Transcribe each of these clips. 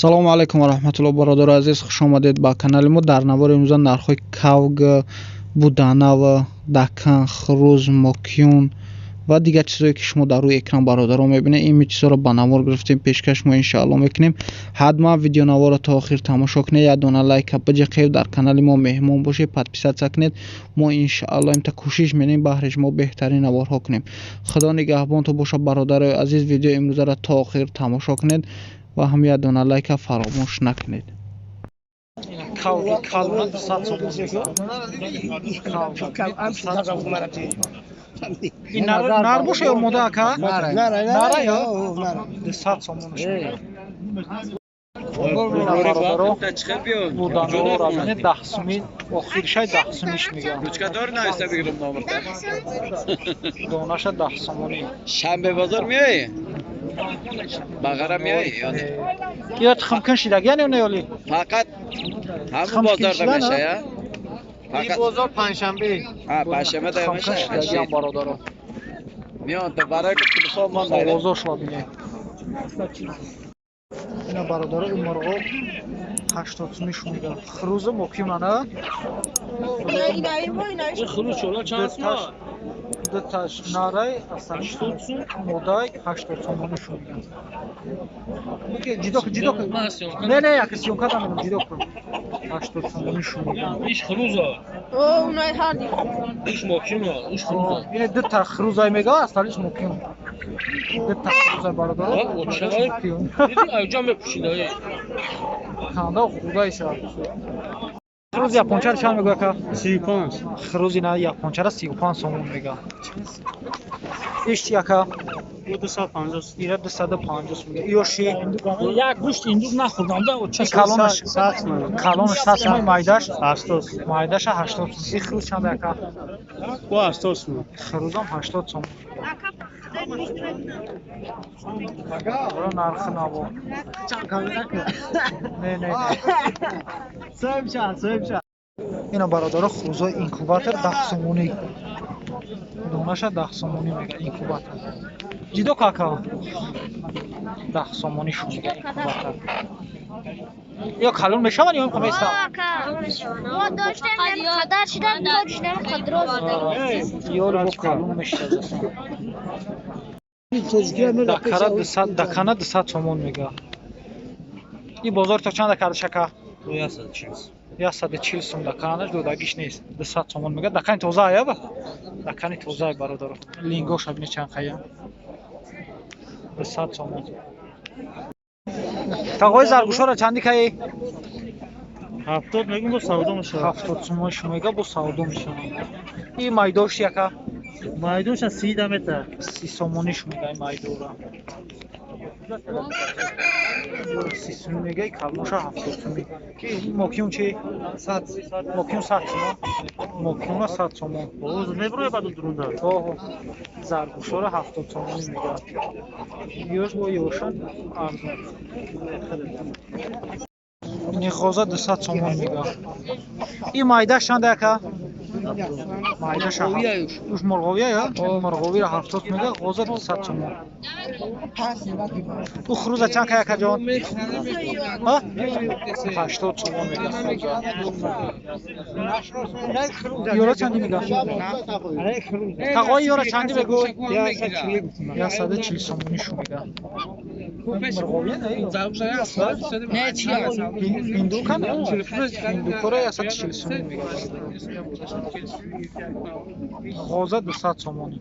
Салому алайкум ва раҳматуллоҳ, бародари азиз, хуш омадед ба канали мо. Дар навори имрӯза нархҳои кавг, буданава, дакан, хурӯз, мокюн ва дигар чизҳое, ки шумо дар рӯи экран, бародарон, мебинед, ин чизҳоро ба навор гирифтем, пешкаш мо иншоалло мекунем. Ҳатман видеонаворро то охир тамошо кунед, як дона лайка биҷиқед, дар канали мо меҳмон бошед, подписаться кунед. Мо иншоалло имта кӯшиш менем, баҳри шумо беҳтарин наворҳо кунем. Худо нигаҳбонтон бошад, бародарои азиз. Видеои имрӯзаро то охир тамошо кунед ва ҳам як дона лайка фаромӯш накунед. Кавги калона 200 сомон. Ин нар боша ё мода, ака? Нара ё 200 сомонаш. Бародаро, буданора бинед, 10 суми, охиршай 10 сумиш мегӯям. Ручкадор нависта бигирам номерта. Донаша 10 сомонӣ. Шанбе бозор меоӣ? Бағара меоӣ ё не? Ё тухмкун шидаг, яъне не ёли? Фақат ҳамун бозорда меша, я? Фақат бозор панҷшанбе. А, панҷшанбе да Тухмкун меша. шидагиам, бародаро. Меон то барои ки телефон монда. Овозошва бинед. Ина, бародаро, ин мурғо 80 сумиш мегӯяд. Хурӯзу мокюна, на? Хурӯз чола чанд сума? Дуташ нарай астан, модай 80 сомонӣ мегӯяд. Ҷидо кун, ҷидо кун. Не, не, яке съёмка дамедам, ҷидо кун. 80 сомонӣ мегӯяд. Иш хурӯза. Иш мокюна, иш хурӯза. Ине дута хурӯзай мега, асталиш мокюн. Дута хурӯзай, бародаро. Диди, айҷа мепӯшида. Канда хурдайша. Хурӯзи япончара чанд мегӯяд, ака? 35. Хурӯзи на япончара 35 сомон мега. Иш чи, ака? 250. Ира 250 мега. Иёши? Як гӯшт индук нахӯрдам да. Калонаш калонаш 100 сомон, майдаш 80. Майдаша 80 сом. И хурӯз чанд, ака? Бо 80 сом. Хурӯзам 80 сом. Ро нархи наво. Не, не, не. Ина, бародаро, хурӯзои инкубатор 10 сомонӣ. Донаша 10 сомонӣ мега инкубатор. Ҷидо кака? 10 сомонӣ шу мега инкубатор. Ё калон мешаванд ё меистанд? Мо доштем, қадар шидан, тоҷ қадроз. Ёри бо калон мешавад. Дакара 200, дакана 200 сомон мега. Ин бозор то чанда карда, шака? 140 сом даканаш, додагиш нест. 200 сомон мега. Дакани тоза ая ба? Дакани тоза, бародаро. Лингоша бини чанд қая. 200 сомон. Тағои, заргӯшоро чанди каи? 70 мегум, бо савдо мешавад. 70 сомон шумо мега, бо савдо мешавад. И майдош, яка? Майдонша 30 да мета. 30 сомонӣ шу мега ин майдора. 30 сомонӣ мега, калоша 70 сомонӣ. Мокюн чи? 100. Мокюн 100 сомон. Мокюна 100 сомон. Боз меброя баду дурунда. Оҳо. Заргӯшора 70 сомонӣ мега. Ёш бо ёшан арзон. Ини ғоза 200 сомон мега. Ин майдаш чанда, яка? Майдаша уш мурғовия я? Мурғовиро 70 мега, ғоза 200 сомон. У хурӯза чанд ка, якаҷон? 80 сомон мега хурӯза. Ёра чанди мега? Тағои, ёра чанди мегӯй? 140 сомонӣ шу мега. Мурғовия не? Ҳиндука не? Ҳиндукора 140 сомонӣ мега. Ғоза 200 сомонӣ.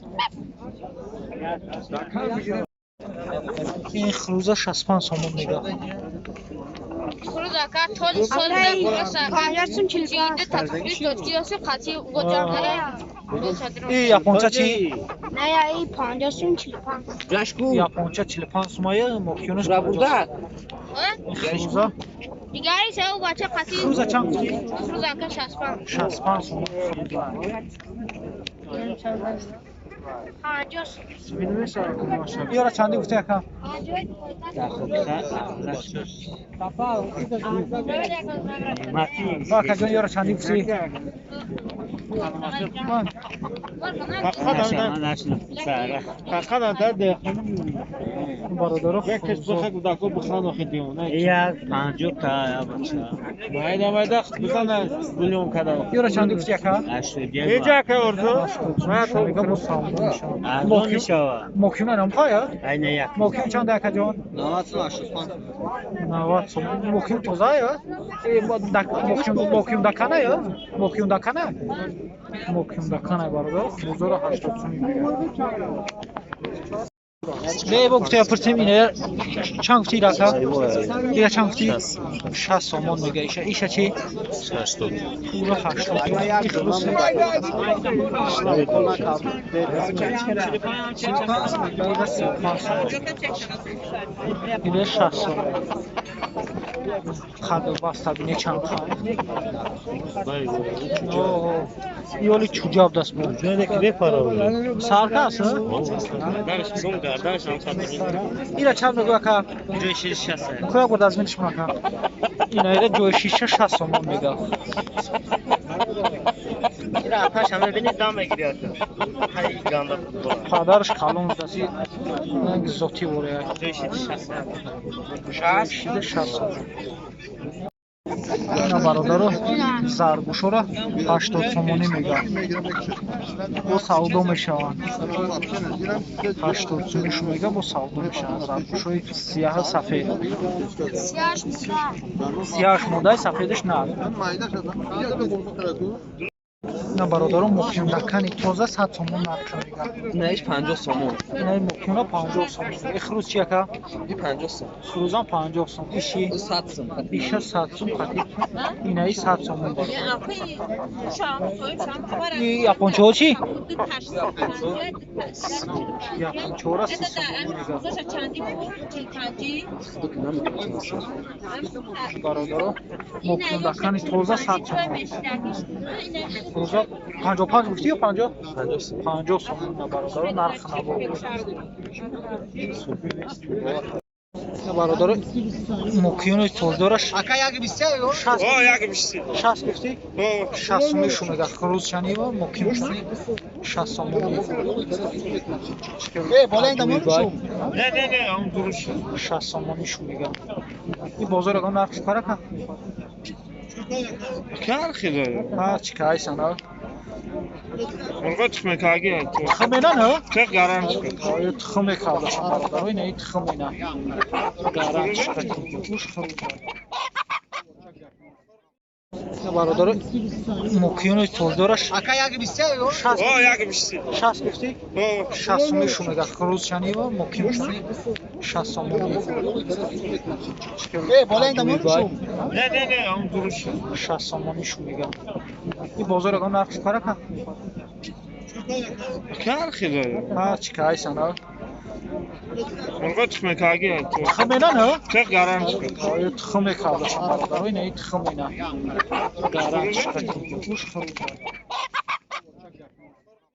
Ин хурӯза 65 сомон мега. Хурӯз ака толи сол мебураса. Чида татфиш дод ки ёси қати гоҷаргара. И японча чи? Не, я и 50 сум 45. Японча 45 сумая, мокюнаш 50. Хурӯза? Дигари сеу бача қати. Хурӯза чанд гуфтӣ? Хурӯз ака 65. 65 сомон. 50 сум. Ёра чанди гуфтӣ, ака? Акаҷон, ёра чанди гуфтӣ? Бародаро ёра чанд гуфти яка? Мокюна намхоя? Мокюн чанд яка ҷон? 90 сом. Мокюн тоза я? Мокюн дакана я? Мокюн дакана? Мокюн дакана бародар. Бозора 80 сом мегӯяд. Не бо гуфта пурсем ина чанд гуфти рака? Ира чанд гуфти? 60 сомон мега иша. Иша чи? 80. Пура 80. Ихлус. 35 сомон. Ира 60 сомон. Қадр баста бине чанд қад. Ёли чуҷаб даст бо. Сарка аст? Ира чанд мегӯ ака? Куя бурд аз миниш мака? Ина ира ҷои шиша 60 сомон мега. Падараш калон даси зоти ворея. Шида 60 сомон. Ина бародаро заргӯшора 80 сомонӣ мега. Бо савдо мешаванд. 80 сомонӣ мега бо савдо мешаванд. Заргӯшои сияҳу сафед. Сияҳаш модаи сафедаш нар. Ина бародаро мокюндакани тоза 100 сомон нархша мега. Инаиш 50 сомон. Инаи мокюна 50 сомон. И хурӯз чи яка? И 50 сом. Хурӯзам 50 сом. Иши? 100 сом. Иша 100 сом қатӣ. Инаи 100 сомон бародар. И япончаҳо чи? Япончаҳора 30 сомонӣ мега. Бародаро мокюндакани тоза 100 сомон. Тоза 55 гуфти ё 50? 50 сомон на бародаро нарх наво. Бародаро мокюни тоздораш 60 гуфти? 60 сомонӣ шу мега. Хурӯз чанива мокюн 60 сомонӣ. 60 сомонӣ шу мега. И бозор ягон нарх шукарака? Ҳа, чӣ кайсан, а? Тухм ина, на? Тухм мекардашам бародаро, ина и тухм ина. Гаранч гӯш хурӯз. Бародаро мокюни тоздораш 60 гуфти? 60 сомонӣ шу мега. Хурӯз чанива мокюн 60 сомонӣ. 60 сомонӣ шу мега. И бозор ягон нарх шукарака? Ҳа, чӣ кайсан, а? Тухм ина, на? Тухм мекардашам бародаро, ина и тухм ина. Гаранч гӯш хурӯз.